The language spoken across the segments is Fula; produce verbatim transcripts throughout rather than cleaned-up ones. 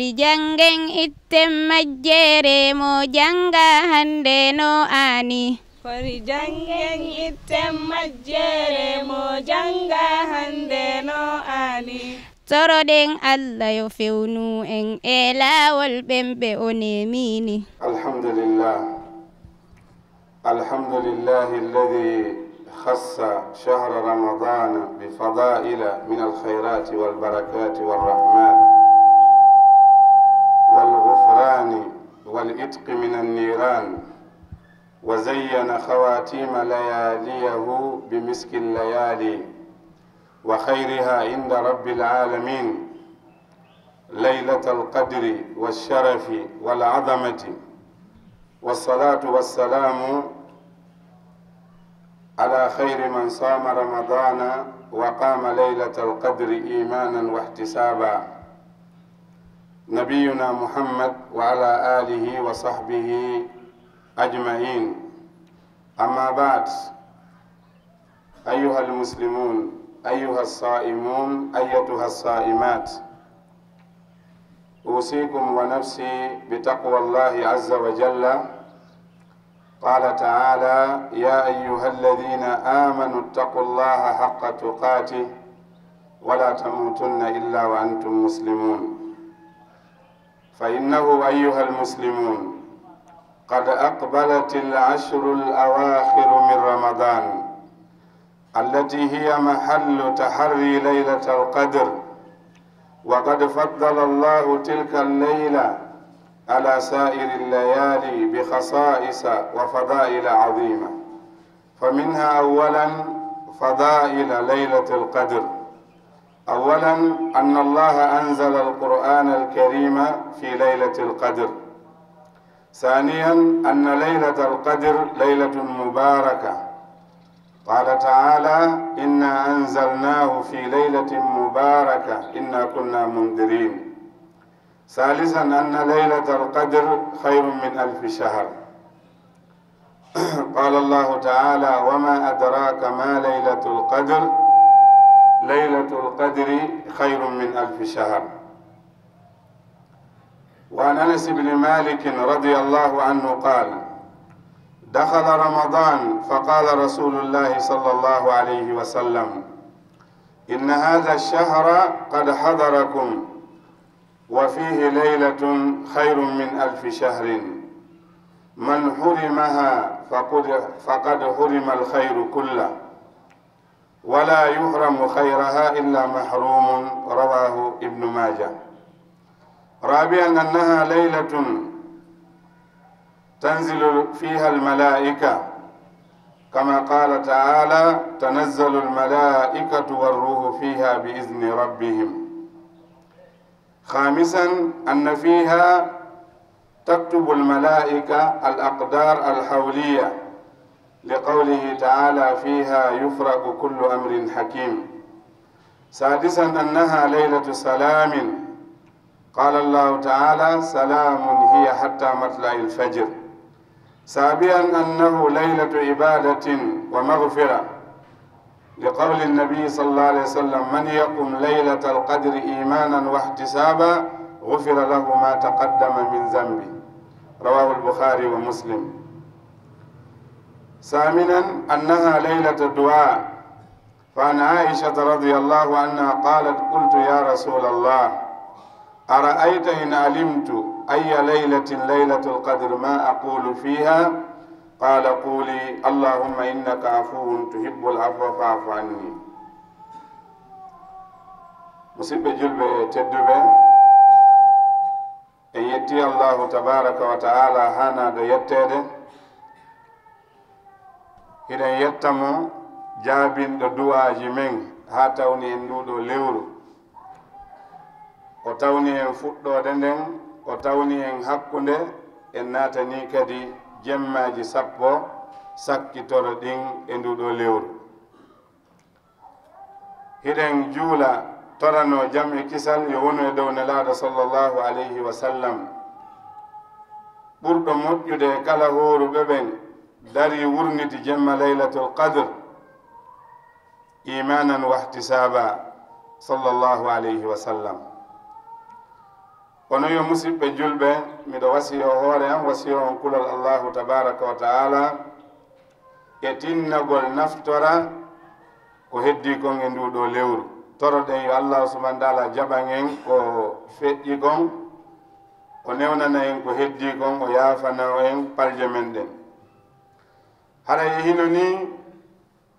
Jangen itten majjere mo janga hande no ani. Kori jangen itten majjere mo janga hande no ani. Toroɗen Allah yo fewnu en e laawol ɓen ɓe o nemini. الحمد لله. الحمد لله الذي خص شهر رمضان بفضائل من الخيرات والبركات والرحمات والغفران والعتق من النيران، وزين خواتيم لياليه بمسك الليالي، وخيرها عند رب العالمين ليلة القدر والشرف والعظمة، والصلاة والسلام على خير من صام رمضان وقام ليلة القدر إيمانا واحتسابا، نبينا محمد وعلى آله وصحبه أجمعين. أما بعد، أيها المسلمون، أيها الصائمون، أيتها الصائمات، أوصيكم ونفسي بتقوى الله عز وجل. قال تعالى: يا أيها الذين آمنوا اتقوا الله حق تقاته ولا تموتن إلا وأنتم مسلمون. فإنه أيها المسلمون، قد أقبلت العشر الأواخر من رمضان، التي هي محل تحري ليلة القدر، وقد فضل الله تلك الليلة على سائر الليالي بخصائص وفضائل عظيمة. فمنها أولا فضائل ليلة القدر. أولا أن الله أنزل القرآن الكريم في ليلة القدر. ثانيا أن ليلة القدر ليلة مباركة. قال تعالى: إنا أنزلناه في ليلة مباركة إنا كنا منذرين. ثالثا أن ليلة القدر خير من ألف شهر. قال الله تعالى: وما أدراك ما ليلة القدر، ليلة القدر خير من ألف شهر. وعن أنس بن مالك رضي الله عنه قال: دخل رمضان فقال رسول الله صلى الله عليه وسلم: إن هذا الشهر قد حضركم وفيه ليلة خير من ألف شهر، من حرمها فقد، فقد حرم الخير كله، ولا يحرم خيرها إلا محروم. رواه ابن ماجه. رابعا أنها ليلة تنزل فيها الملائكة، كما قال تعالى: تنزل الملائكة والروح فيها بإذن ربهم. خامسا أن فيها تكتب الملائكة الأقدار الحولية، لقوله تعالى: فيها يفرق كل أمر حكيم. سادسا أنها ليلة سلام، قال الله تعالى: سلام هي حتى مطلع الفجر. سابعا أنه ليلة عبادة ومغفرة، لقول النبي صلى الله عليه وسلم: من يقم ليلة القدر إيمانا واحتسابا غفر له ما تقدم من ذنبه. رواه البخاري ومسلم. ثامنا أنها ليلة الدعاء، فعن عائشة رضي الله عنها قالت: قلت يا رسول الله، أرأيت إن علمت أي ليلة ليلة القدر ما أقول فيها؟ قال: قولي: اللهم إنك عفو تحب العفو فاعف عني. Musidɓe julɓe tedduɓe, en yetti Allahu tabaraka wa ta'ala haanaaɗo yetteede. Hiɗen yetta mo jaabinɗo du'aaji men haa tawni en nduuɗo lewru. O tawni en fuɗɗoode nden, o tawni en hakkunde, en naatani kadi jemmaaji sappo sakkitoro ɗin e nduuɗo lewru. Hiɗen juula, torano jam e kisal yo wonu e dow Nelaaɗo sallallahu alayhi wa sallam, ɓurɗo moƴƴude e kala hooruɓe ɓen darii wurniti jemma Laylatul Qadr, iimaanan wahtisaaba, sallallahu alayhi wa sallam. Kono yo musiɓɓe julɓe, miɗo wasiyo hoore am, wasiyo on kulol Allahu tabaraka wa taala, e tinnagol naftora ko heddii kon e nduu ɗoo lewru. Toroɗen yo Allahu subhanahu wa taala jaɓan en ko feƴƴi kon, o newnana en ko heddii kon, o yaafana en palje men ɗen. Haray e hino nii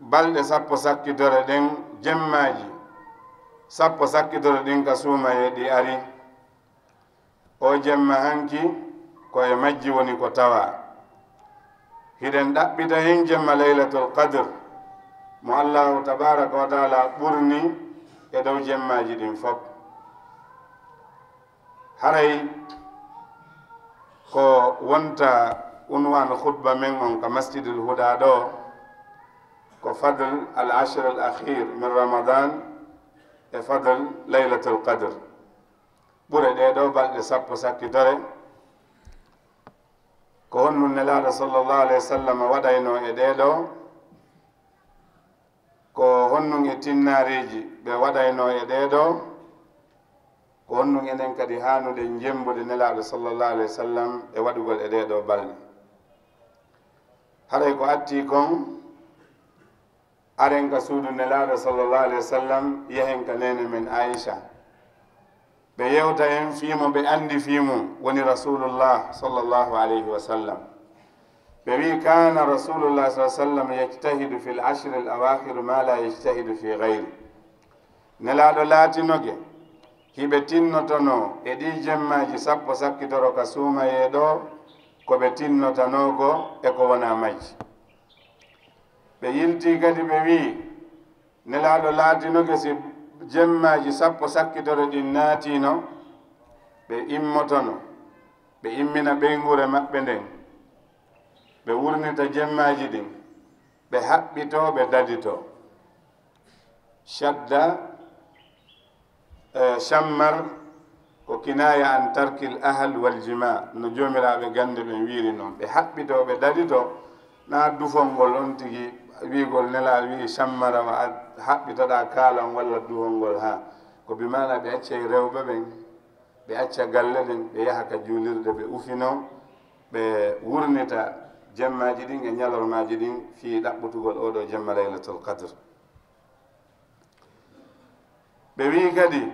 balɗe sappo sakkitore ɗen, jemmaaji sappo sakkitore ɗin ka suumayee ɗi ari. O jemma hanki ko e majji woni ko tawa. Hiɗen ɗaɓɓita hen jemma Laylatul Qadr mo Allahu tabaraka wa taala ɓurni e dow jemmaaji ɗin fof. Haray ko wonta unwaan khutba men on ka Masjidil Huda ɗo, ko fadl al ashr al akhir min Ramadan e fadl Laylatul Qadr. Ɓure ɗee ɗoo balɗe sappo sakkitore, ko honɗun Nelaaɗo sallallahu alayhi wa sallam waɗaynoo e ɗee ɗoo? Ko honɗun e tinnaareeji ɓe waɗaynoo e ɗee ɗoo? Ko honɗun enen kadi haanuɗen jembude Nelaaɗo sallallahu alayhi wa sallam e waɗugol e ɗee ɗoo balɗe? Haray ko attii kon, aren ka suudu Nelaaɗo sallallahu alayhi wa sallam, yahen ka neene men Aisha. Ɓe yewta en fii mo ɓe anndi fii mum, woni Rasulullah sallallahu alayhi wa sallam. Ɓe wi'i, "Kana Rasulullah sallallahu alayhi wa sallam yajtahidu fil ashri al awakhir ma la yajtahidu fi ghayri." Nelaaɗo laatinoke hiɓe tinnotonoo e ɗii jemmaaji sappo sakkitoro ka suumayee ɗoo ko ɓe tinnotanoo ko e ko wonaa majji. Ɓe yiltii kadi ɓe wi'i, Nelaaɗo laatinoke si jemmaaji sappo sakkitoro ɗin naatiino, ɓe immotono, ɓe immina ɓeynguure maɓɓe nden, ɓe wurnita jemmaaji ɗin, ɓe haɓɓitoo, ɓe daditoo. Shadda, eh, shammar ko kinaya an tarkil ahl wal jima, no joomiraaɓe gannde ɓen wiiri non. Ɓe haɓɓitoo, ɓe daditoo, naa dufol ngol on tigi wi'ugol Nelaaɗo wi'i shammara wa a haɓɓitoɗaa kaala on walla dufol ngol, haa. Ko bi maana ɓe accay rewɓe ɓen, ɓe acca galle ɗen, ɓe yaha ka juulirde, ɓe ufinoo, ɓe wurnita jemmaaji ɗin e ñalormaaji ɗin fii ɗaɓɓutugol oo ɗoo jemma Laylatul Qadr. Ɓe wi'i kadi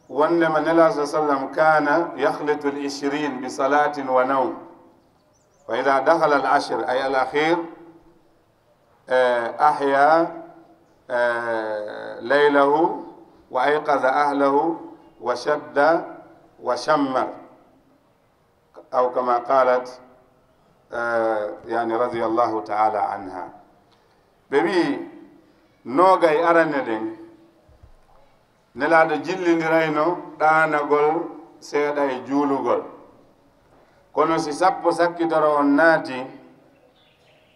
wondema Nelaaɗo sallallahu alayhi wa sallam kana yakhlitu al ishrin bi salatin wa nawm. Wa idha dakhala al ashr, ay al akhir, eh, ahya, eh, laylahu wa ayqadha ahlahu wa shadda wa shammar. Aw kama qalat, eh, yani, radiyallahu ta'ala anha. Ɓe wi'i, noogay aranne ɗen, Nelaaɗo jillindirayno ɗaanagol seeɗa e juulugol. Kono si sappo sakkitoro on naati,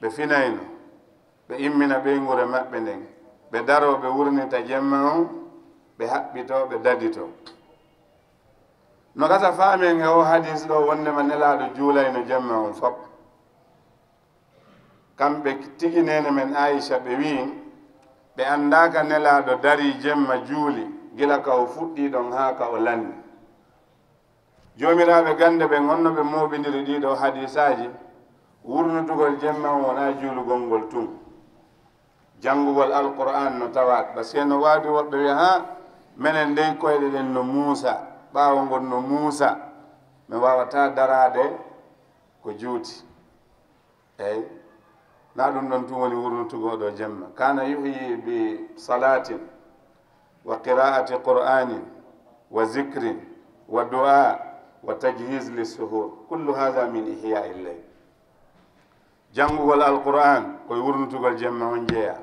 ɓe finayno. Ɓe immina ɓeynguure maɓɓe nden, ɓe daroo, ɓe wurnita jemma on, ɓe haɓɓitoo, ɓe daditoo. No gasa faamen e oo hadiis ɗoo wondema Nelaaɗo juulayno jemma on fof. Kamɓe tigi neene men Aisha ɓe wi'i, ɓe anndaaka Nelaaɗo darii jemma juuli gila ka o fuɗɗii ɗon haa ka o lanni. Joomiraaɓe gannde ɓen, honno ɓe mooɓindiri ɗii ɗoo hadiisaaji? Wurnutugol jemma on wonaa juulugol ngol tun. Janngugol Alqur'aan no tawaaka. Parce que no waawdi woɓɓe wi'a, haa, menen dey koyɗe ɗen no muusa, ɓaawo ngon no muusa, mi waawataa daraade ko juuti. Eey, na ɗum ɗon tun woni wurnutugol ɗoo jemma. Kana yuhyi bi salatin wa qira'ati qur'anin wa zikrin wa du'a wa tajhiz lissuhur. Kullu hadha min ihya'i llayl. Janngugol Alqur'aan ko e wurnutugol jemma on jeyaa.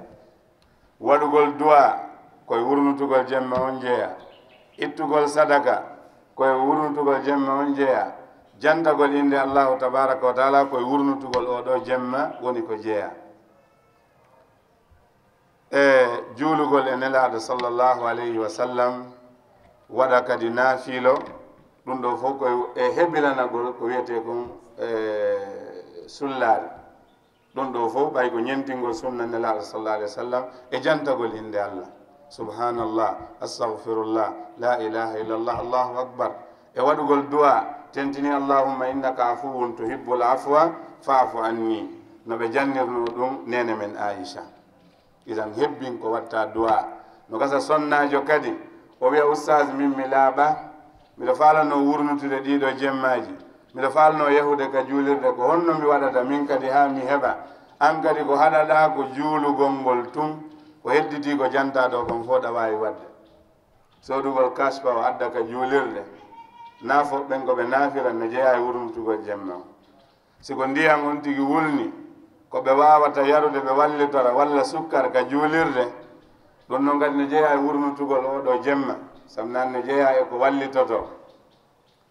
Waɗugol du'a, ko e wurnutugol jemma on jeyaa. Ittugol sadaka, ko e wurnutugol jemma on jeyaa. Jantagol innde Allahu tabaaraka wa taala, ko e wurnutugol oo ɗoo jemma woni ko jeyaa. E juulugol e Nelaaɗo sallallahu alayhi wa sallam, waɗa kadi naafiilo, ɗum ɗoo fof ko e hebilanagol ko wiyetee kon, e, sullaare. Ɗum ɗoo fof ɓay ko ñentingol sunna Nelaaɗo sallallahu alayhi wa sallam e jantagol innde Allah. Subhanallah, astaghfirullah, la ilaha illallah, Allahu akbar. e waɗugol du'a, tentini, "Allahumma innaka afuwun tuhibbul afwa fa'fu anni," no ɓe jannirnoo ɗum neene men Aisha. Idan hebbin ko watta du'a. No gasa sonnaajo kadi, o wi'a, "Ustaz, min mi laaɓa, miɗo faalanoo wurnutude ɗiɗo jemmaaji, miɗo faalanoo yahude ka juulirde, ko honno mi waɗata min kadi haa mi heɓa?" An kadi ko haɗaɗaa ko juulugol ngol tun, ko hedditii ko jantaa ɗo kon fof ɗa waawi waɗde. Soodugol kaspa o adda ka juulirde, naafo ɓen ko ɓe naafira no jeyaa e wurnutugol jemma on. Si ko ndiyan on tigi wulni, ko ɓe waawata yarude ɓe wallitora walla sukkar ka juulirde, ɗum non kadi no jeyaa e wurnutugol oo ɗoo jemma, sabu nan no jeyaa e ko wallitotoo.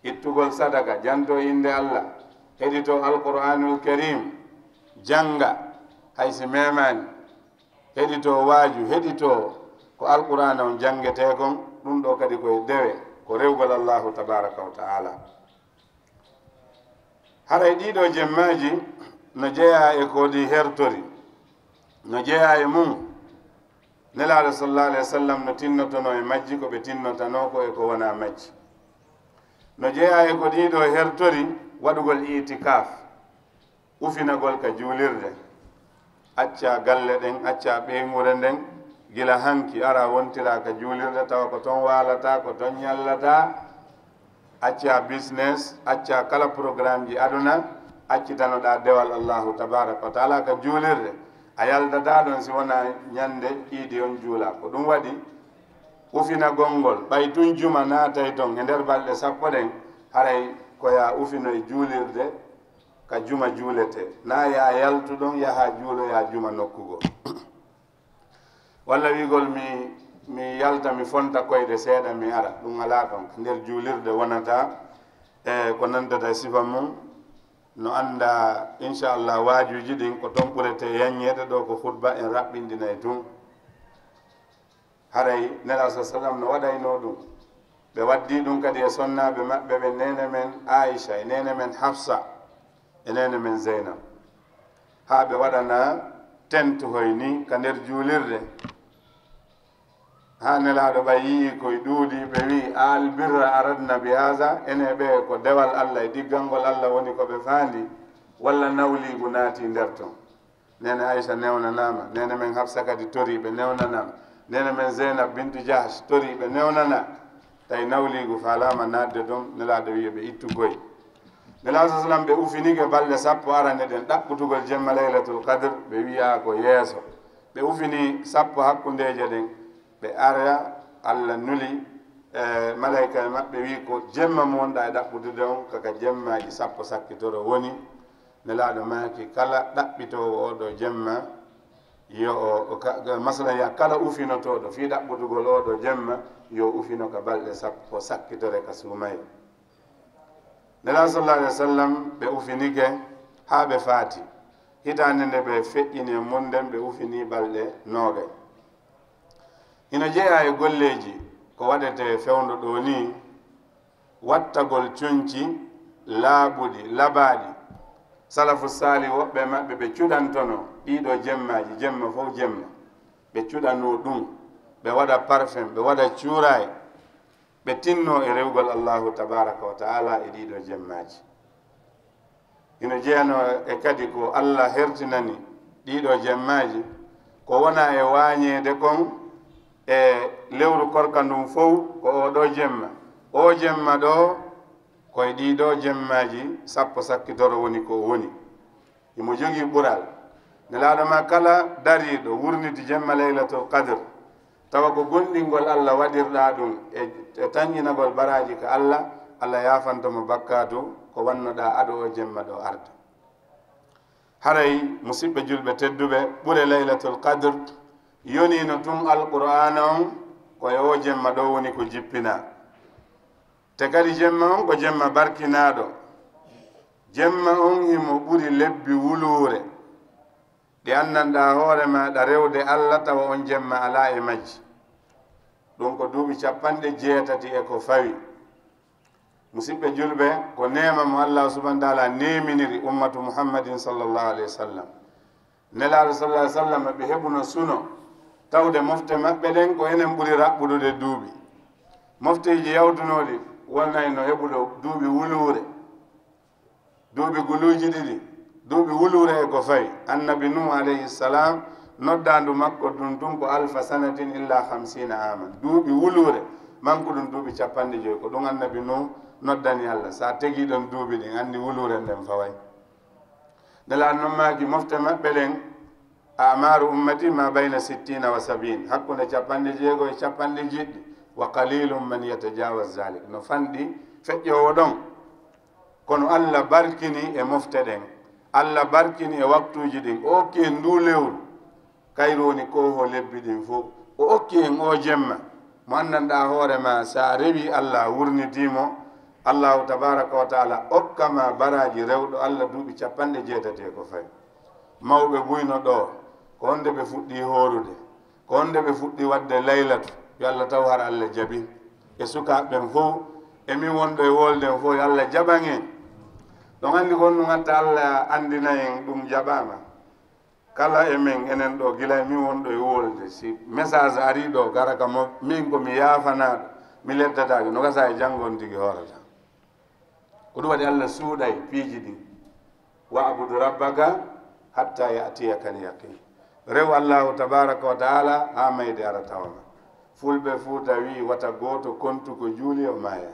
Ittugol sadaka, jantoo innde Allah, heɗitoo Alqur'aanul Kariim, jannga, hay si meemaani, heɗitoo waaju, heɗitoo ko Alqur'aana on janngetee kon, ɗum ɗoo kadi ko e dewe, ko rewgol Allaahu tabaaraka wa ta'aala. Haray ɗii ɗoo jemmaaji no jeyaa e ko ɗi hertori, no jeyaa e mum. Nelaaɗo sallallahu alayhi wa sallam no tinnotonoo e majji ko ɓe tinnotanoo ko e ko wonaa majji. No jeyaa e ko ɗii ɗoo hertori, waɗugol itikaf, ufinagol ka juulirde. Accaa galle ɗen, accaa ɓeynguure nden, gila hanki ara wontiraa ka juulirde, tawa ko ton waalataa, ko ton ñallataa. Accaa business, accaa kala programmeji aduna, accitanoɗaa dewal Allahu tabaraka wa taala ka juulirde. A yaltataa ɗon si wonaa ñande iidi on juulaa. Ko ɗum waɗi ufinagol ngol, ɓay tun juma naatay ton e nder balɗe sappo ɗen, haray ko yaa ufino e juulirde ka juma juuletee. Naa yaa yaltu ɗon, yahaa juuloyaa juma nokku goo. Walla wi'ugol mi, mi yalta, mi fonta koyɗe seeɗa, mi ara. Ɗum alaa ɗon. Nder juulirde wonata, e ko nantata e sifa mum. No anndaa, inchallah, waajuuji ɗin ko ton ɓuretee yaññeede, ɗoo ko khutba en raɓɓinɗinay tun. Haray Nelaaɗo sa sallam no waɗaynoo ɗum. Ɓe waddii ɗum kadi e sonnaaɓe maɓɓe, ɓe neene men Aisha, e neene men Hafsa, e neene men Zeynab. Haa ɓe waɗana tentu hoy nii ka nder juulirde. Haa Nelaaɗo ɓay yi'i koy ɗuuɗi, ɓe wi'i, "Al birra aradna bi haza?" Ene ɓe ko dewal Allah e ɗigganngol Allah woni ko ɓe faandi, walla nawliigu naati nder ton? Neene Aisha newnanaama, neene men Hafsa kadi torii ɓe newnanaama, neene men Zeynab bintu Jahsh torii ɓe newnanaa. Tawi nawliigu faalaama naatde ɗon, Nelaaɗo wi'i ɓe ittu koy. Nelaaɗo sa sallam ɓe ufinike balɗe sappo arane ɗen ɗaɓɓutugol jemma Laylatul Qadr, ɓe wi'aa ko yeeso. Ɓe ufini sappo hakkundeeje ɗen, ɓe ara, Allah nuli, e, malayka e maɓɓe wi'i ko jemma mo wonɗaa e ɗaɓɓutude on, kaka jemmaaji sappo sakkitoro woni. Nelaaɗo maaki, kala ɗaɓɓitoowo oo ɗoo jemma, yo o, o ka-, ga-, masalan, ya kala ufinotooɗo fii ɗaɓɓutugol oo ɗoo jemma, yo ufino ka balɗe sappo sakkitore ka suumayee. Nelaaɗo sallallahu alayhi wa sallam, ɓe ufinike haa ɓe faati. Hitaande nde ɓe feƴƴini e mum nden, ɓe ufini balɗe noogay. Hino jeyaa e golleeji ko waɗetee fewndo ɗoo nii, wattagol conci laaɓuɗi, labaaɗi. Salafu saalih, woɓɓe maɓɓe, ɓe cuɗantono ɗii ɗoo jemmaaji, jemma fow jemma. Ɓe cuɗanoo ɗum, ɓe waɗa parfum, ɓe waɗa cuuraay, ɓe tinnoo e rewgol Allaahu tabaaraka wa ta'aala e ɗii ɗoo jemmaaji. Hino jeyanoo e kadi ko Allah hertinani ɗii ɗoo jemmaaji, ko wonaa e waañeede kon e lewru korka ndun fow, ko oo ɗoo jemma. Oo jemma ɗoo, ko e ɗii ɗoo jemmaaji sappo sakkitoro woni ko o woni. Himo jogii ɓural. Nelaaɗo maa kala dariiɗo wurniti jemma Laylatul Qadr, tawa ko gomɗingol Allah waɗirɗaa ɗum e, e tanƴinagol baraaji ka Allah, Allah yaafanto mo bakkaatu ko wannoɗaa ado oo jemma ɗoo arde. Haray, musiɓɓe julɓe tedduɓe, ɓure Laylatul Qadr yoniino tun Alqur'aana on, ko e oo jemma ɗoo woni ko jippinaa. Te kadi jemma on ko jemma barkinaaɗo. Jemma on himo ɓuri lebbi wuluure. Ɗi anndanɗaa hoore maaɗa rewde Allah tawa on jemma alaa e majji. Ɗum ko duuɓi cappanɗe jeetati e ko fawi. Musiɓɓe julɓe, ko neema mo Allah subhanahu wa ta'ala neeminiri ummatu Muhammadin sallallahu alayhi wa sallam. Nelaaɗo sallallahu alayhi wa sallam, ɓe heɓuno suno tawde mofte maɓɓe ɗen ko enen ɓuri raɓɓuɗude duuɓi. Mofteeji yawtunooɗi Wonayno heɓuɗo duuɓi wuluure, duuɓi guluuji ɗiɗi, duuɓi wuluure e ko fawi. Annabi Nuh alayhi salam, noddaandu makko ɗum tun ko alfa sanatin illa hamsina aman. Duuɓi wuluure, manku ɗum duuɓi capanɗe joyi. Ko ɗum Annabi Nuh noddani Allah. Sa tegi ɗon duuɓi ɗin, anndi wuluure nden faway. Nelaaɗo non maaki mofte maɓɓe ɗen, "Amaru ummati ma bayna sittina wa sabin." Hakkunde capanɗe jeego e capanɗe jeɗɗi. "Wa qalilum man yatajawaz zalik." No fanɗi feƴƴoowo ɗon. Kono Allah barkini e mofte ɗen. Allah barkini e waktuuji ɗin. O okki en nduu lewru. Kayru woni koohoo lebbi ɗin fow. O okki en oo jemma. Mo anndanɗaa hoore ma, sa rewi Allah, a wurnitii mo, Allahu tabaraka wa taala okka ma baraaji rewɗo Allah duuɓi capanɗe jeetati e ko fawi. Mawɓe buy no ɗoo, ko honde ɓe fuɗɗii hoorude? Ko honde ɓe fuɗɗii waɗde laylatu? Yo Allah taw hara Allah jaɓi. E sukaaɓe ɓen fow, e min wonɗo e wolde on fow, yo Allah jaɓan en. Ɗon anndi ko honɗum watta Allah anndina en ɗum jaɓaama? Kala e men, enen ɗoo, gila e min wonɗo e wolde, si message arii ɗoo, gara ka mo, min ko mi yaafanaaɗo, mi leddataake, no gasa e janngo on tigi hoorata. Ko ɗum waɗi Allah suuɗay piiji ɗin. "Wa'budu rabbaka hatta ya'tiyaka al-yaqin." Rew Allahu tabaraka wa taala haa mayde ara tawa ma. Fulɓe Fuuta wi'i, "Wata gooto kontu ko juuli o maaya."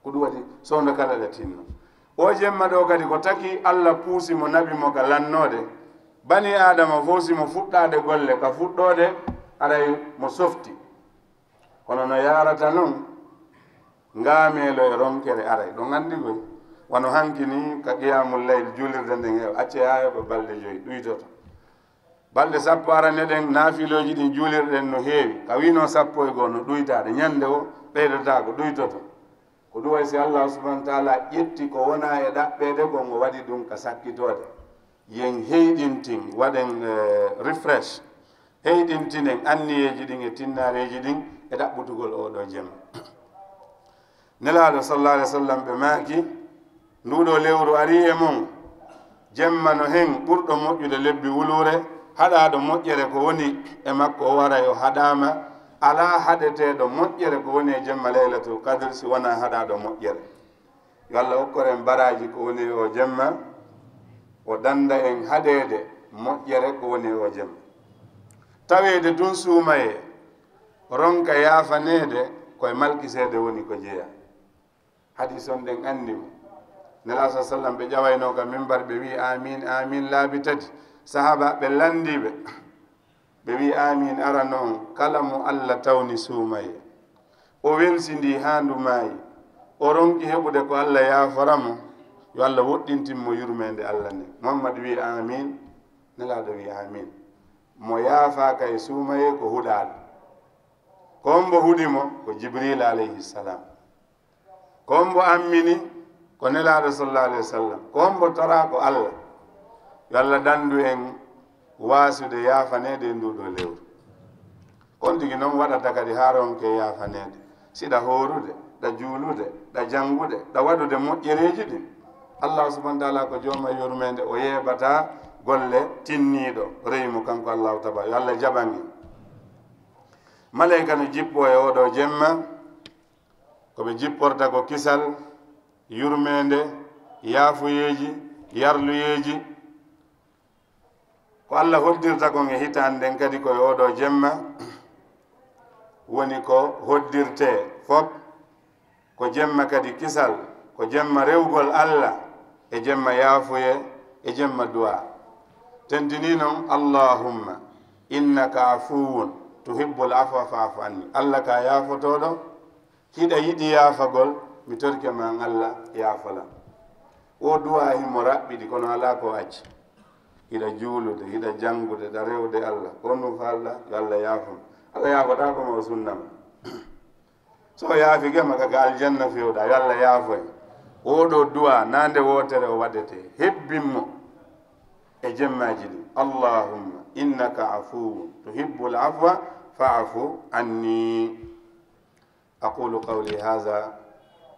Ko ɗum waɗi soondo kala ɗa tinno. O jemma ɗoo kadi ko taki Allah puusi mo, naɓi mo ka lannoode. Bani Aadama fow, si mo fuɗɗaade golle ka fuɗɗoode, aray mo softi. Kono no yaarata non, ngaameelo e ronkere aray. Ɗon anndi koy, wano hanki ni ka qiyamul layl, juulirde nden e acce haa yoɓa balɗe joyi, ɗuytoto. Balɗe sappo arane ɗen, naafilooji ɗin juulirɗen no heewi. Ka wiino sappo e goo no ɗuytaade, ñannde woo ɓeydotaako, ɗuytoto. Ko ɗum wayi si Allah subhanahu wa taala ƴetti ko wonaa e ɗaɓɓeede kon, o waɗi ɗum ka sakkitoode. Yen heyɗintin, waɗen, eh, refresh. Heyɗintinen anniyeeji ɗin e tinnaareeji ɗin e ɗaɓɓutugol oo ɗoo jemma. Nelaaɗo sallallahu alaihi wasallam ɓe maaki, "Nduuɗoo lewru arii e mon, jemma no hen ɓurɗo moƴƴude lebbi wuluure, haɗaaɗo moƴƴere ko woni e makko o waray o haɗaama, alaa haɗeteeɗo moƴƴere ko woni e jemma Laylatul Qadr si wonaa haɗaaɗo moƴƴere." Yo Allah okkor en baraaji ko woni e oo jemma, o dannda en haɗeede moƴƴere ko woni e oo jemma. Taweede tun suumayee, ronka yaafaneede, ko e malkiseede woni ko jeyaa. Hadiis on ɗen anndi mo. Nelaaɗo sallallahu alaihi wasallam ɓe ƴawaynoo ka mimbar, ɓe wi'i, "Aamiin, aamiin," laabi tati. Sahaabaaɓe lanndii ɓe. Ɓe wi'i, "Aamiin, arano on, kala mo Allah tawni suumayee, o welsindii haa ndu maayi, o ronki heɓude ko Allah yaafora mo, yo Allah woɗɗintin mo yurmeende Allah nden." Muhammad wi'i, "Aamiin." Nelaaɗo wi'i, "Aamiin." Mo yaafaaka e suumayee ko huɗaaɗo. Ko hombo huɗi mo? Ko Jibril alayhi salam. Ko hombo ammini? Ko Nelaaɗo sallallahu alaihi wasallam. Ko hombo toraa? Ko Allah. Yo Allah danndu en waasude yaafaneede e nduu ɗoo lewru. Kon tigi non waɗata kadi haa ronke yaafaneede. Si ɗa hoorude, ɗa juulude, ɗa janngude, ɗa waɗude moƴƴereeji ɗin, Allah subhanahu wa taala ko jooma yurmeende, o yeebataa golle tinniiɗo rewi mo kanko Allahu tabaaraka. Yo Allah jaɓan en. Maleyka no jippoo e oo ɗoo jemma, ko ɓe jipporta ko kisal, yurmeende, yaafuyeeji, yarluyeeji. Ko Allah hoddirta kon e hitaande nden kadi ko e oo ɗoo jemma woni ko hoddirtee fop. Ko jemma kadi kisal, ko jemma rewgol Allah, e jemma yaafuye, e jemma du'a. Tentinii non, "Allahumma innaka afuwun tuhibbul afwa fa'fu anni." Allah ka yaafotooɗo, hiɗa yiɗi yaafagol, mi torike ma an Allah yaafolan. O du'a himo raɓɓiɗi, kono alaa ko acci. Hiɗa juulude, hiɗa janngude, ɗa rewde Allah. Ko honɗum faalɗa? Yo Allah yaafo ma. Allah yaafotaako ma o sunna ma. So o yaafike ma, ka aljanna fewɗa, yo Allah yaafo en. Oo ɗoo du'a, naa nde wootere o waɗetee. Hebbin mo e jemmaaji ɗin. "Allahumma innaka afuwun tuhibbul afwa fa'fu anni." أقول قولي هذا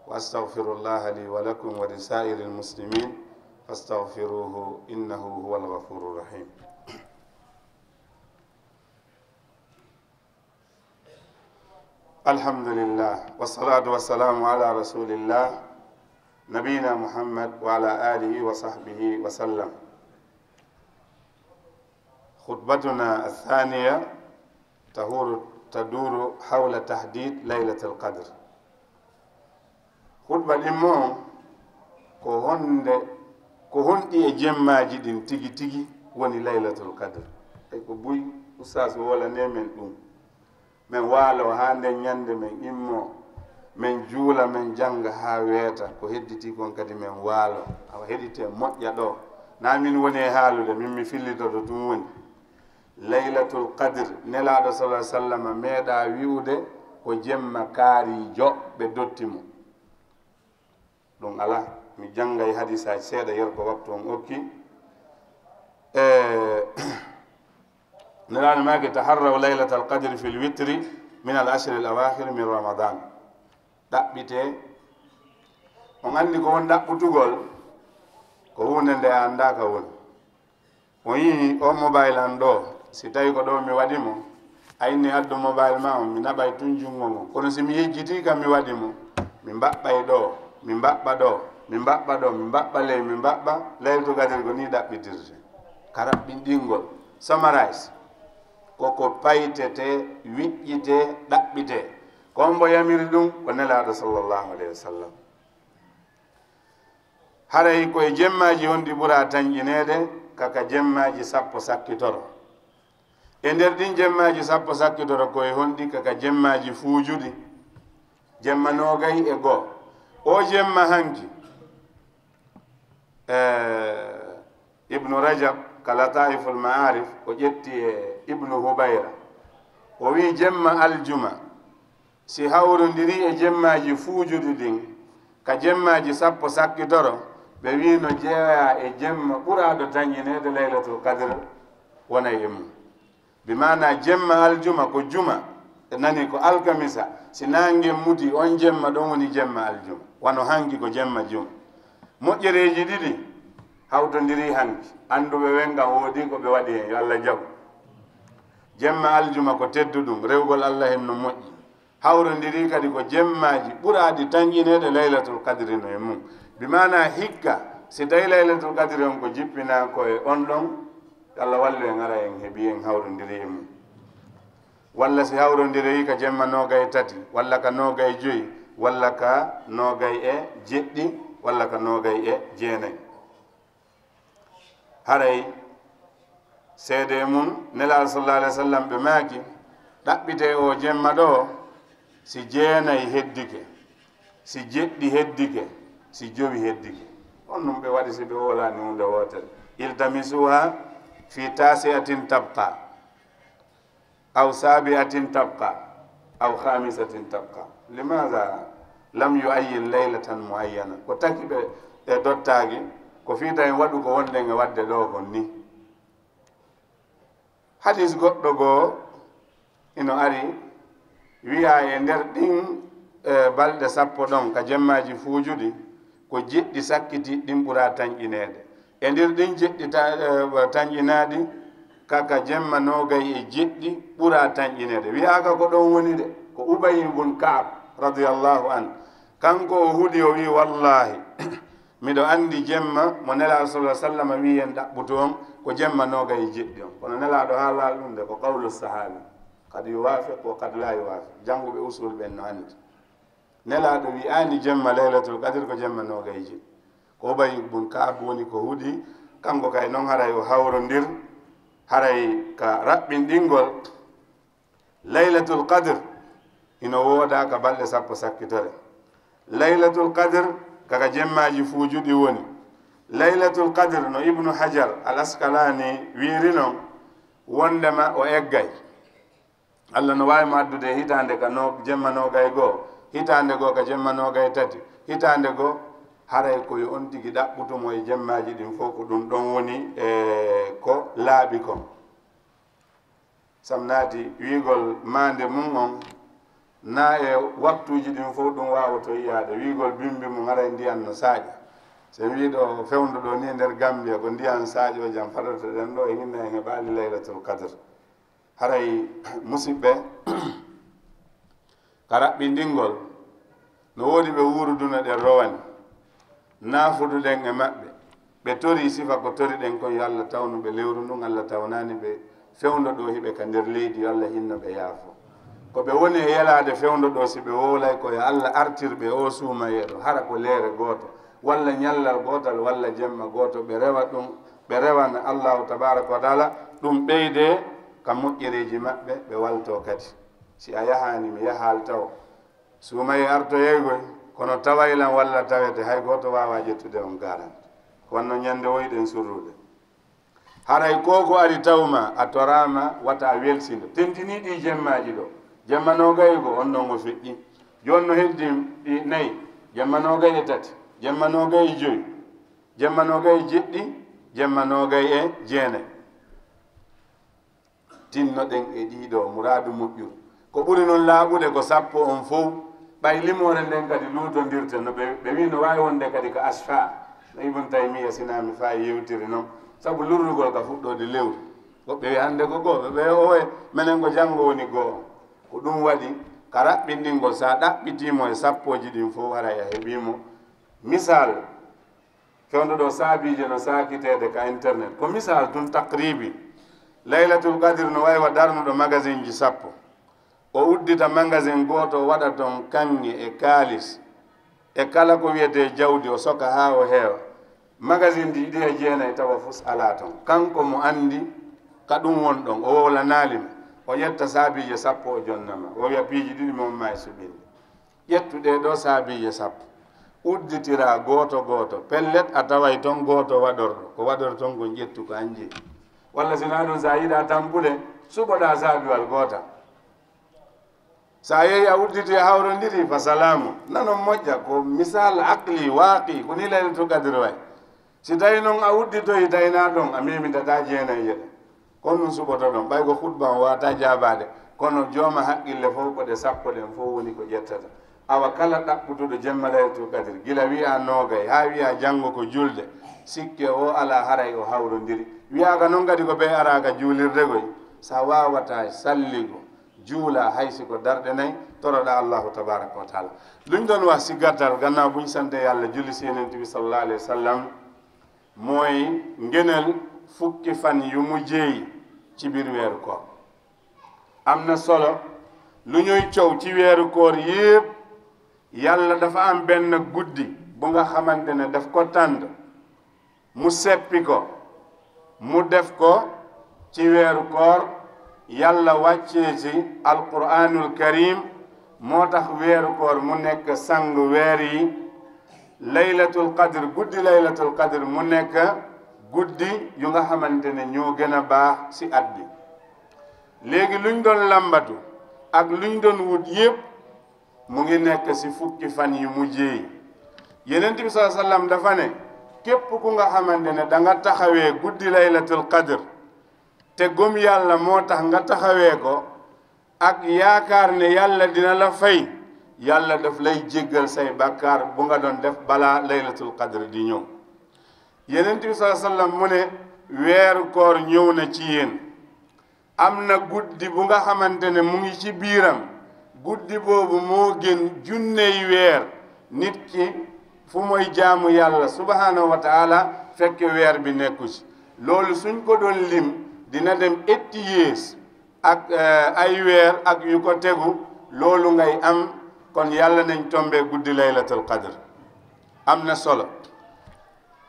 وأستغفر الله لي ولكم ولسائر المسلمين فاستغفروه إنه هو الغفور الرحيم. الحمد لله، والصلاة والسلام على رسول الله، نبينا محمد وعلى آله وصحبه وسلم. خطبتنا الثانية تهور، تدور حول تحديد ليلة القدر. Khutba ɗimmo on, ko honde, ko honɗi e jemmaaji ɗin tigi tigi woni Laylatul Qadr? E ko buy Ustaas wolane men ɗum. Men waalo haa nden ñande men immo, men juula, men jannga haa weeta. Ko hedditi kon kadi men waalo. Awa heɗite moƴƴa ɗo. Na min woni e haalude, min mi fillitoto ɗum woni. Laylatul Qadr, Nelaaɗo sallallahu alaihi wasallam meeɗa wi'ude ko jemma kaariijo ɓe dotti mo. Ɗum alaa. Mi janngay hadisaaji seeɗa yer ko waktu on okki. E, Nelaaɗo maaki, "Taharraw laylatal qadri fil witri min al ashri al awakhir min Ramadan." Ɗaɓɓite. On anndi ko won ɗaɓɓutugol, ko huunde nde a anndaa ka woni. O yii o mobile an ɗo, si tawi ko ɗo mi waɗi mo, a inni addu mobile ma on, mi naɓay tun junngo ngon. Kono si mi yejjitii ka mi waɗi mo, mi mbaɓɓay ɗo, mi mbaɓɓa ɗo, mi mbaɓɓa ɗo, mi mbaɓɓa ley, mi mbaɓɓa. Laylatul Qadr ko ni ɗaɓɓitirte. Ka raɓɓinɗingol, summarize, ko ko paytete, wiƴƴite, ɗaɓɓite. Ko on mbo yamiri ɗum? Ko Nelaaɗo sallallahu alayhi wa sallam. Haray ko e jemmaaji honɗi ɓura tanƴineede ka, ka jemmaaji sappo sakkitoro? E nder ɗin jemmaaji sappo sakkitoro, ko e honɗi ka, ka jemmaaji fuujuɗi? Jemma noogay e goo. O jemma hanki, eh, Ibnu Rajab ka Lataiful Ma'arif, o ƴetti e Ibnu Hubayra. O wi'i jemma aljuma, si hawrondiri e jemmaaji fuujuɗi ɗin, ka jemmaaji sappo sakkitoro, ɓe wi'i no jeeya e jemma ɓuraaɗo tanƴineede, Laylatul Qadr wonay e mum. Bi maana jemma aljuma ko juma, e nani ko alkamisa, si naange muti on jemma, ɗon woni jemma aljuma. Wano hanki ko jemma juma. Moƴƴereeji ɗiɗi hawtondiri hanki. Annduɓe ɓen kan woodi ko ɓe waɗi hen, yo Allah jaɓu. Jemma aljuma ko tedduɗum, rewgol Allah hen no moƴƴi. Hawrondiri kadi ko jemmaaji ɓuraaɗi tanƴineede Laylatul Qadri no e mum. Bi maana hikka, si tawi Laylatul Qadri on ko jippinaa ko e on ɗon, yo Allah wallu en, ara en heɓi en hawrondiri e mum. Walla si hawrondiroyi ka jemma noogay tati, walla ka noogay joyi, walla ka noogay e jeɗɗi, walla ka noogay e jeenay. Haray seede mum, Nelaaɗo sallallahu alaihi wasallam ɓe maaki, ɗaɓɓite o jemma ɗo, si jeenay heddike, si jeɗɗi heddike, si jowi heddike. On ɗum ɓe waɗi si ɓe wolaani huunde wootere. Iltamisuha fi tasi'atin tabqa. Aw sabi'atin tabqa, aw khamisatin tabqa. Limaza lam yu'ayyin laylatan muayyana? Ko taki ɓe e dottaaki, ko fii tawi waɗu ko wonɗen e waɗde ɗo kon ni. Hadis goɗɗo goo ino ari, wi'a e nder ɗin, e, balɗe sappo ɗon ka jemmaaji fuujuɗi, ko jeɗɗi sakkiti ɗin ɓura tanƴineede. E nder ɗin jeɗɗi ta-, e, tanƴinaaɗi, ka, ka jemma noogay e jeɗɗi ɓura tanƴineede. Wi'aaka ko ɗon woni de, ko Ubay ibn Ka'ab radiyallahu anhu. Kanko o huɗi, o wi'i, "Wallahi, miɗo anndi jemma mo Nelaaɗo sallallahu alaihi wasallam wi'i en ɗaɓɓutu on, ko jemma noogay e jeɗɗi on." Kono Nelaaɗo haalaali ɗum de, ko qawlu sahabi. Qad yuwafiq wa qad la yuwafiq. Jannguɓe usul ɓen no anndi. Nelaaɗo wi'aani jemma Laylatul Qadr ko jemma noogay e jeɗɗi. Ko Ubay ibn Ka'ab woni ko huɗi, kanko kay non haray o hawrondir, haray ka raɓɓinɗingol Laylatul Qadr hino wooda ka balɗe sappo sakkitore. Laylatul Qadr ka, ka jemmaaji fuujuɗi woni. Laylatul Qadr, no Ibnu Hajar al Asqalani wiiri non, wondema o eggay. Allah no waawi mo addude hitaande ka no-, jemma noogay goo, hitaande goo ka jemma noogay tati, hitaande goo, haray ko yo on tigi ɗaɓɓutu mo e jemmaaji ɗin fof, ko ɗum ɗon woni e ko laaɓi kon. Sam naati wiigol maande mum on, na e waktuuji ɗin fof ɗum waawoto yiyaade. Wiigol bimbi mum, haray ndiyan no saaƴa. So en wii ɗo fewndo ɗo ni e nder Gambia, ko ndiyan saaƴo jam fadata ɗen ɗo, e hinna en heɓaali Laylatul Qadr. Haray, musiɓɓe, ka raɓɓindingol, no woodi ɓe wuuruduna ɗen rowani, naafuduɗen e maɓɓe, ɓe tori sifa ko toriɗen kon, yo Alla tawnu ɓe lewru ndun, Alla tawnaani ɓe fewndo ɗo hiɓe ka nder leydi, yo Alla hinno ɓe yaafo. Ko ɓe woni e yelaade fewndo ɗo, si ɓe wowlay ko yo Alla artir ɓe o suumayeeɗo, hara ko leere gooto, walla ñallal gootal, walla jemma gooto, ɓe rewa ɗum, ɓe rewana Allahu tabaaraka wa taala, ɗum ɓeyde ka moƴƴereeji maɓɓe, ɓe walto kadi. Si a yahaani, mi yahaali taw, suumayee artoyay koy, kono taway lan walla tawete, hay gooto waawaa ƴettude on garanti. Kono ñande woyɗen surrude. Haray ko ko ari tawma, a toraama, wata a welsindo. Tentinii ɗii jemmaaji ɗo. Jemma noogay e goo, on non o feƴƴi. Jooni no heddi ɗi nayi, jemma noogay e tati, jemma noogay e joy, jemma noogay e jeɗɗi, jemma noogay e jeenay. Tinnoɗen e ɗii ɗoo muraadu moƴƴuru. Ko ɓuri non laaɓude ko sappo on fow, ɓay limoore nden kadi luutondirte, no ɓe, ɓe wi'i no waawi wonde kadi ko asfa. No Ibn Taymiya, si naa mi faa yewtiri non, sabu lurrugol ka fuɗɗoode lewru. Woɓɓe wi'i hannde ko goo, ɓe, ɓe o e menen ko janngo woni goo. Ko ɗum waɗi ka raɓɓindingol, si a ɗaɓɓitii mo e sappooji ɗin fow, haray a heɓii mo. Misal, fewndo ɗo saabiije no saakiteede ka internet. Ko misal tun takribi. Laylatul Qadr no wayi wa darnuɗo magasinji sappo. O uddita magasin gooto, o waɗa ton kaŋŋe e kaalis e kala ko wiyetee jawdi, o soka haa o heewa. Magasinji ɗiɗi e jeenay tawa fus alaa ton. Kanko mo anndi ka ɗum won ɗon, o wowlanaali ma. O ƴetta saabiije sappo, o jonna ma. O wi'a piiji ɗiɗi mo on maayi suɓinde. Ƴettu ɗee ɗoo saabiije sappo, udditiraa gooto gooto. Pellet, a taway ton gooto waɗorɗo. Ko waɗorton kon, ƴettu ko an jeyi. Walla si naa ɗum, si a yiɗaa tampude, suɓoɗaa saabiwal gootal. Si a yehi a udditi a hawrondiri, fa salaamu. Nanon moƴƴa, ko misal aqli, waaqi, ko nii Laylatul Qadr wayi. Si tawi non a udditoyi, tawi naa ɗon, a memitataa jeenayje ɗen. Ko ɗum suɓotoɗon, ɓay ko khutba on waawataa jaabaade, kono jooma haqqille fow ko ɗe sappo ɗen fow woni ko ƴettata. Awa kala ɗaɓɓutuɗo jemma Laylatul Qadr, gila wi'aa noogay, haa wi'aa janngo ko julde, sikke o alaa haray o hawrondiri. Wi'aaka non kadi ko ɓe araaka juulirde koy, si a waawataa salligo, juulaa, hay si ko darɗe nay, toroɗaa Allahu tabaaraka wa taala. Luñ ɗon wax si gàttal, gannaaw buñ sante Yàlla, julli si Yonent bi sallallahu alayhi wa sallam, mooy ngëneel fukki fan yu mujjee yi ci biir weeru koor. Am na solo, lu ñuy coow ci weeru koor yépp, Yàlla dafa am benn guddi bu nga xamante ne daf ko tànn, mu seppi ko, mu def ko ci weeru koor. Yàlla wàccee ci Alquraanul Karim, moo tax weeru koor mu nekk sang weer yi. Laylatul Qadr, guddi Laylatul Qadr mu nekk guddi yu nga xamante ne ñoo gën a baax ci at bi. Léegi luñ doon làmbatu ak luñ doon wut yépp, mu ngi nekk ci fukki fan yu mujjee yi. Yonent bi sallallahu alayhi wa sallam dafa ne, képp ku nga xamante ne da nga taxawee guddi Laylatul Qadr, te gëm Yàlla moo tax nga taxawee ko, ak yaakaar ne Yàlla dina la fay, Yàlla daf lay jéggal say bàkkaar bu nga doon def balaa Laylatul Qadr di ñëw. Yonent bi sallallahu alayhi wa sallam mu ne, weeru koor ñëw na ci yéen. Am na guddi bu nga xamante ne mu ngi ci biiram. Guddi boobu moo gën junney weer. Nit ki fu muy jaamu Yàlla subhaanahu wa taala fekk weer bi nekku ci. Loolu suñ ko doon lim, dina dem eighty years ak, eh, ay weer ak yu ko tegu. Loolu ngay am, kon Yàlla nañ tombé guddi Laylatul Qadr. Am na solo.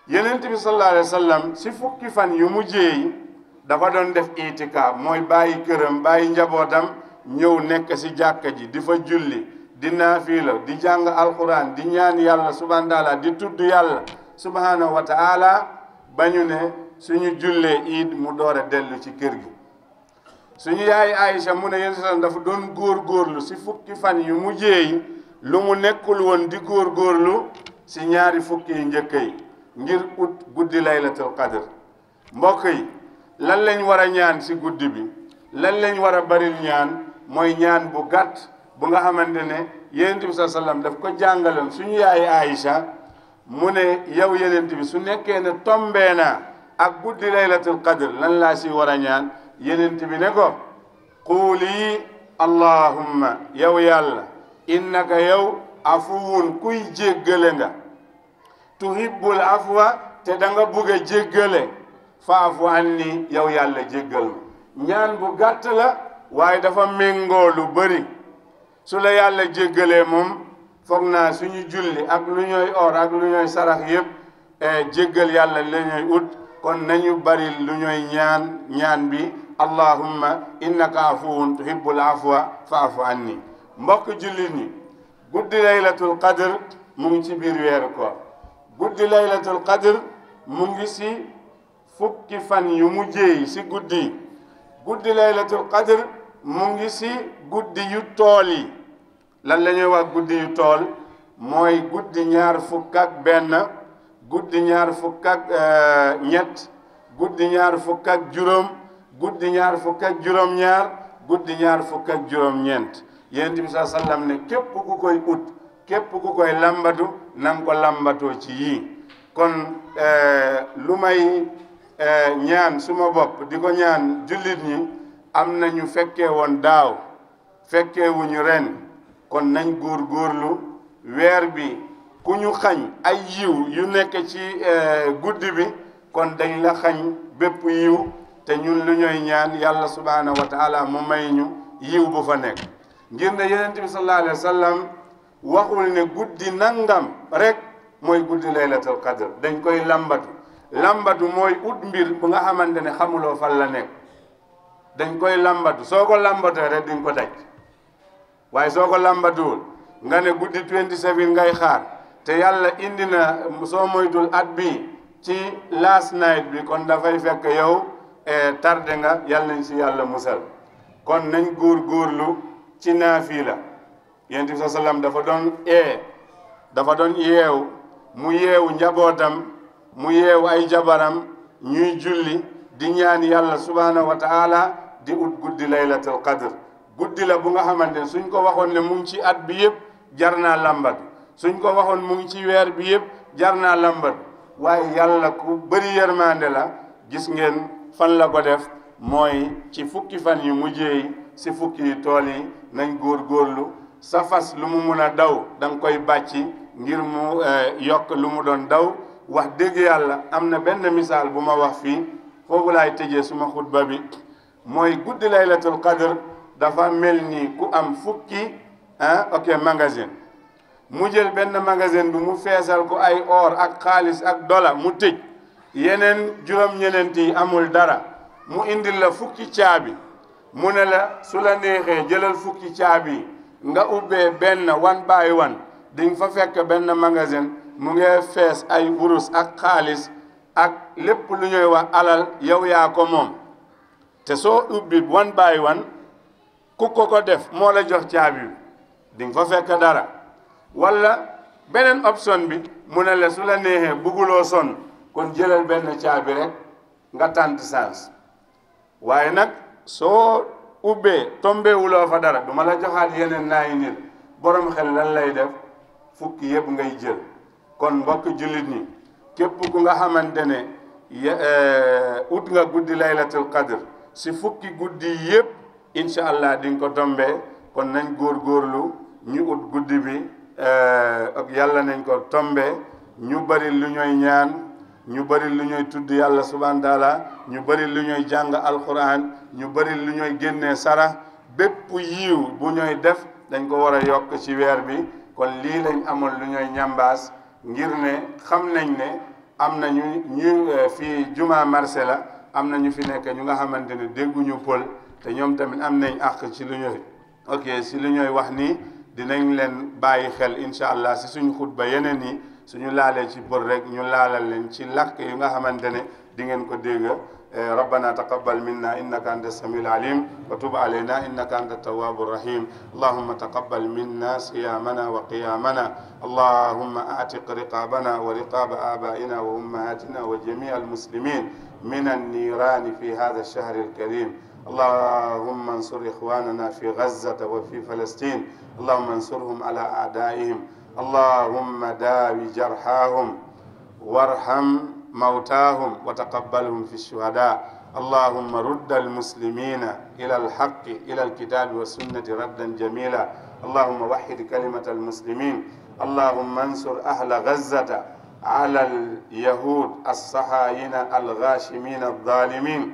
Yonent bi sallallahu alayhi wa sallam, si fukki fan yu mujjee yi, dafa doon def itikaaf, mooy bàyyi këram, bàyyi njabootam, ñëw nekk si jàkka ji, di fa julli, di naafila, di jàng Alquran, di ñaan Yàlla subhaanahu wa taala, di tudd Yàlla subhaanahu wa taala, ba ñu ne suñu jullee iid mu door a dellu ci kër gi. Suñu yaay Aïcha mu ne Yonent sallam dafa doon góorgóorlu si fukki fan yu mujjee yi, lu mu nekkul woon di góorgóorlu si ñaari fukki yu njëkk yi, ngir ut guddi Laylatul Qadr. Mbokk yi, lan lañ war a ñaan si guddi bi? Lan lañ war a baril ñaan? Mooy ñaan bu gàtt bu nga xamante ne Yonent bi sallallahu alayhi wa sallam daf ko jàngaloon suñu yaay Aïcha. Mu ne, yow Yonent bi, su nekkee ne tombee naa ak guddi Laylatul Qadr, lan laa si war a ñaan? Yonent bi ne ko, quuli, allahumma, yow Yàlla, Innaka yow, afuwun, kuy jéggale nga. Tuhibbul afwa, te da nga bëgg a jéggale. Faafu anni, yow Yàlla jéggal ma. Ñaan bu gàtt la, waaye dafa méngoo lu bari. Su la Yàlla jéggalee moom, foog naa suñu julli ak lu ñooy or ak lu ñooy sarax yépp, eh, jéggal Yàlla la ñooy ut. Kon nañu bari lu ñooy ñaan, ñaan bi, allahumma innaka afuwun tuhibbul afwa faafu anni. Mbokk jullit ñi, guddi laylatul qadr mu ngi ci biir weeru koor. Guddi laylatul qadr mu ngi ci fukki fan yu mujjee yi ci guddi yi. Guddi laylatul qadr mu ngi ci guddi yu tool yi. Lan la ñuy wax guddi yu tool? Mooy guddi ñaar fukk ak benn, guddi ñaar fukk ak, eh, ñett, guddi ñaar fukk ak juróom, guddi ñaar fukk ak juróom-ñaar, guddi ñaar fukk ak juróom-ñeent. Yonent bi saa sallam ne, képp ku koy ut, képp ku koy lambatu, na nga ko lambatoo ci yii. Kon, eh, lu may, eh, ñaan suma bopp, di ko ñaan jullit ñi, am na ñu fekkee woon daaw, fekkee wuñu ren, kon nañ góor góorlu. Weer bi, ku ñu xañ ay yiw yu nekk ci, eh, guddi bi, kon dañ la xañ bépp yiw. Te ñun lu ñooy ñaan Yàlla subhanahu wa taala mu may ñu yiw bu fa nekk, ngir ne Yonent bi sallallahu alayhi wa sallam waxul ne guddi nangam rek mooy guddi laylatul qadr. Dañ koy lambatu. Lambatu mooy ut mbir bu nga xamante ne xamuloo fan la nekk. Dañ koy lambatu. Soo ko lambatoo rek, di nga ko daj. Waaye soo ko lambatuwul, nga ne guddi twenty seven ngay xaar, te Yàlla indi na, soo moytul, at bi ci last night bi, kon dafay fekk yow, eh, tardé nga. Yàlla nañ ci Yàlla musal. Kon nañ góor góorlu ci naafila. Yonent bi saa sallam dafa doon ee, dafa doon yeew, mu yeew njabootam, mu yeew ay jabaram, ñuy julli, di ñaan Yàlla subhanahu wa taala, di ut guddi laylatul qadr. Guddi la bu nga xamante ne suñ ko waxoon ne mu ngi ci at bi yépp, jar naa lambatu. Suñ ko waxoon mu ngi ci weer bi yépp, jar naa lambatu. Waaye Yàlla ku bari yërmande la. Gis ngeen fan la ko def? Mooy ci fukki fan yu mujjee yi, ci fukki yu tool yi. Nañ góor góorlu. Sa fas, lu mu mun a daw, da nga koy bàcci ngir mu, eh, yokk lu mu doon daw. Wax dëgg Yàlla, am na benn misaal bu ma wax fii, foofu laay tëjee suma xutba bi. Mooy guddi laylatul qadr dafa mel ni ku am fukki, ah, ok, magasin. Mu jël benn magasin bi, mu feesal ko ay or ak xaalis ak dola, mu tëj. Yeneen juróom-ñeneent yi amul dara. Mu indil la fukki caabi. Mu ne la, su la neexee, jëlal fukki caabi yi, nga ubbee benn, one by one, di nga fa fekk benn magasin mu ngi fees ay wurus ak xaalis ak lépp lu ñuy wax alal, yow yaa ko moom. Te soo ubbi one by one, ku ko ko def moo la jox caabi bi, di nga fa fekk dara. Wala beneen option bi, mu ne la, su la neexee, bugguloo sonn, kon jëlal benn caabi rek, nga tànt chance. Waaye nag, soo ubbee, tombé wuloo fa dara, du ma la joxaat yeneen naayi nit. Borom xel lan lay def? Fukki yépp ngay jël. Kon mbokk jullit ñi, képp ku nga xamante ne ya-, eh, ut nga guddi laylatul qadr si fukki guddi yépp, incha allah di nga ko tombe. Kon nañ góorgóorlu, ñu ut guddi bi, eh, ak Yàlla nañ ko tombe. Ñu bari lu ñooy ñaan, ñu bari lu ñooy tudd Yàlla subhanahu wa taala, ñu bari lu ñooy jàng Alquran, ñu bari lu ñooy génnee sara. Bépp yiw bu ñooy def, dañ ko war a yokk ci weer bi. Kon lii lañ amoon lu ñooy ñambaas, ngir ne xam nañ ne am na ñu, ñu, eh, fii juma marché la, am na ñu fi nekk ñu nga xamante ne dégguñu pël, te ñoom tamit am nañ àq ci lu ñooy, ok, ci lu ñooy wax nii. Dinañ leen bàyyi xel, incha allah, ci suñu xutba yeneen yi. Suñu laalee ci pël rek, ñu laalal leen ci làkk yu nga xamante ne di ngeen ko dégg. Eh, ربنا تقبل منا إنك أنت السميع العليم وتب علينا إنك أنت التواب الرحيم. اللهم تقبل منا صيامنا وقيامنا. اللهم أعتق رقابنا ورقاب آبائنا وأمهاتنا وجميع المسلمين من النيران في هذا الشهر الكريم. اللهم انصر إخواننا في غزة وفي فلسطين. اللهم انصرهم على أعدائهم. اللهم داو جرحاهم وارحم موتاهم وتقبلهم في الشهداء. اللهم رد المسلمين إلى الحق، إلى الكتاب والسنة ردا جميلا. اللهم وحد كلمة المسلمين. اللهم انصر أهل غزة على اليهود الصهاينة الغاشمين الظالمين.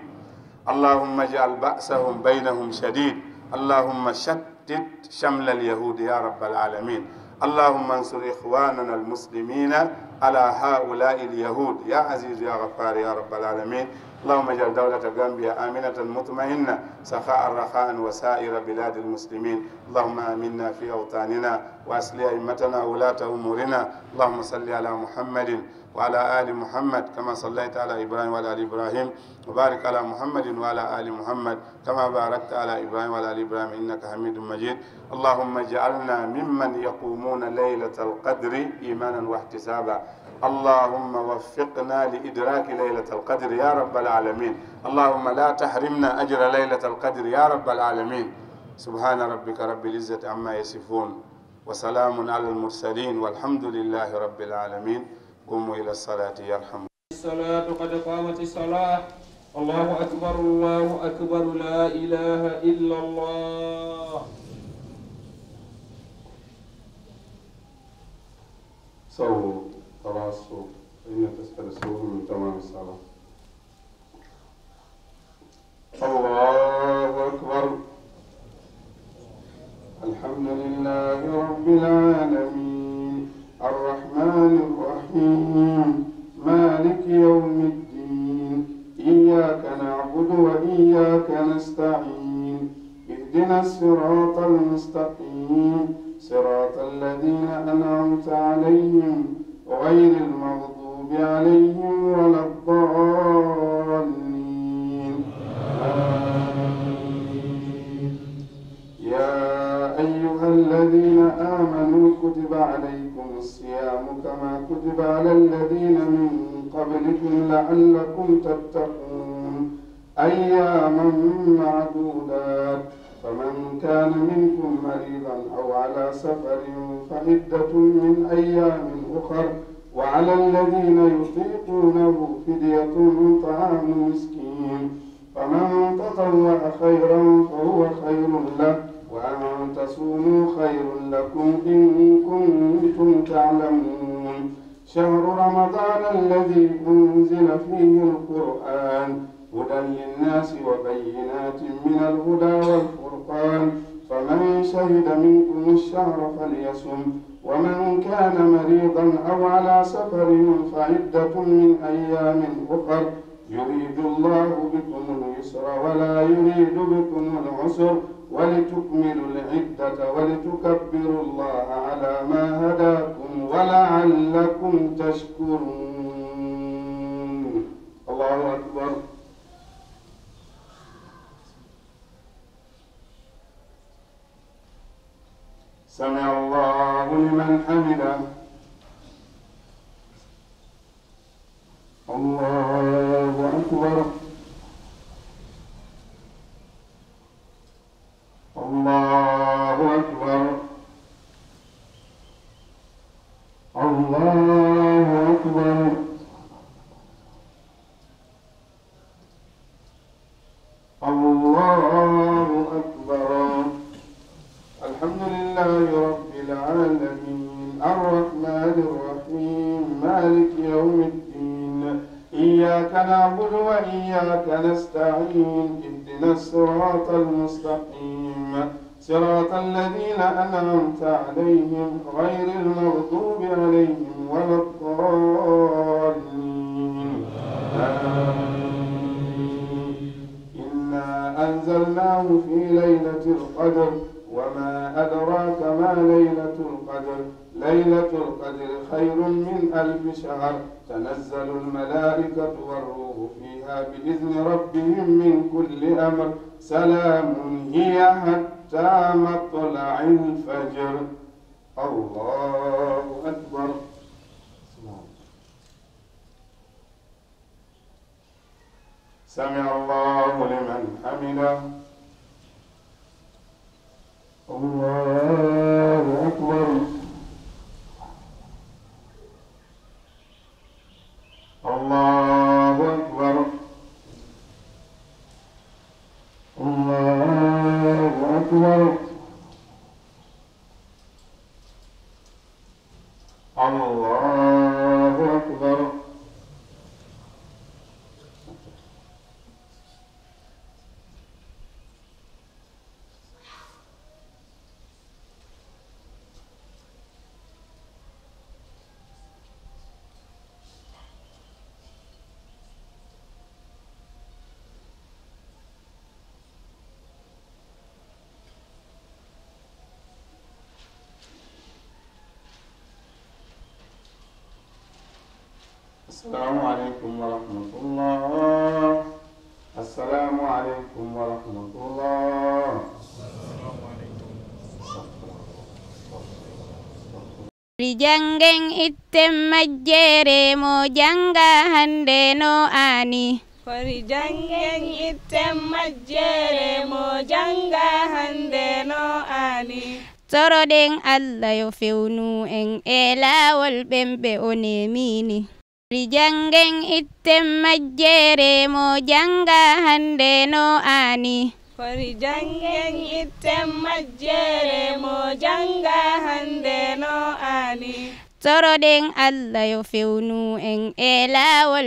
اللهم اجعل بأسهم بينهم شديد. اللهم شتت شمل اليهود يا رب العالمين. اللهم انصر إخواننا المسلمين على هؤلاء اليهود يا عزيز يا غفار يا رب العالمين. اللهم اجعل دولة غامبيا آمنة مطمئنة سخاء رخاء وسائر بلاد المسلمين. اللهم آمنا في أوطاننا وأصلح أئمتنا وولاة أمورنا. اللهم صل على محمد وعلى آل محمد كما صليت على إبراهيم وعلى آل إبراهيم، وبارك على محمد وعلى آل محمد كما باركت على إبراهيم وعلى آل إبراهيم إنك حميد مجيد. اللهم اجعلنا ممن يقومون ليلة القدر إيمانا واحتسابا. اللهم وفقنا لإدراك ليلة القدر يا رب العالمين. اللهم لا تحرمنا أجر ليلة القدر يا رب العالمين. سبحان ربك رب العزة عما يصفون، وسلام على المرسلين، والحمد لله رب العالمين. قوموا إلى الصلاة يرحمكم. الصلاة، قد قامت الصلاة. الله أكبر، الله أكبر، لا إله إلا الله. سووا تراصوا، فإن تسفل السوء من تمام الصلاة. الله أكبر. الحمد لله رب العالمين. الرحمن الرحيم. مالك يوم الدين. إياك نعبد وإياك نستعين. اهدنا الصراط المستقيم. صراط الذين أنعمت عليهم غير المغضوب عليهم ولا الضالين. آمين. يا أيها الذين آمنوا كتب عليكم الصيام كما كتب على الذين من قبلكم لعلكم تتقون. أياما معدودات، فمن كان منكم مريضا أو على سفر فعدة من أيام أخر، وعلى الذين يطيقونه فدية طعام مسكين، فمن تطوع خيرا فهو خير له، وأن تصوموا خير لكم إن كنتم تعلمون. شهر رمضان الذي أنزل فيه القرآن هدى للناس وبينات من الهدى والفرقان، فمن شهد منكم الشهر فليصم، ومن كان مريضا أو على سفر فعدة من أيام أخر، يريد الله بكم اليسر ولا يريد بكم العسر، ولتكملوا العدة ولتكبروا الله على ما هداكم ولعلكم تشكرون. الله أكبر. سمع الله لمن حمده. الله أكبر. الله أكبر. الله أكبر. الله أكبر. الحمد لله رب العالمين. الرحمن الرحيم. مالك يوم الدين. إياك نعبد وإياك نستعين. اهدنا الصراط المستقيم. صراط الذين أنعمت عليهم غير المغضوب عليهم ولا الضالين. آمين. إنا أنزلناه في ليلة القدر، وما أدراك ما ليلة القدر، ليلة القدر خير من ألف شهر، تنزل الملائكة والروح فيها بإذن ربهم من كل أمر، سلام هي حتى مطلع الفجر. الله أكبر. سمع الله لمن حمده. الله أكبر. الله أكبر. الله أكبر. Assalamu alaikum wa rahmatullah. Assalamu alaikum wa rahmatullah. Ri janngen itten majjere mo jannga hannde no aani. Kori janngen itten majjere mo jannga hannde no aani. Toroɗen Allah yo fewnu en e laawol ɓen ɓe o nemini. Kori janngen itten majjere mo jannga hannde no aani. Kori janngen itten majjere mo jannga hannde no aani. Toroɗen Allah yo fewnu en e laawol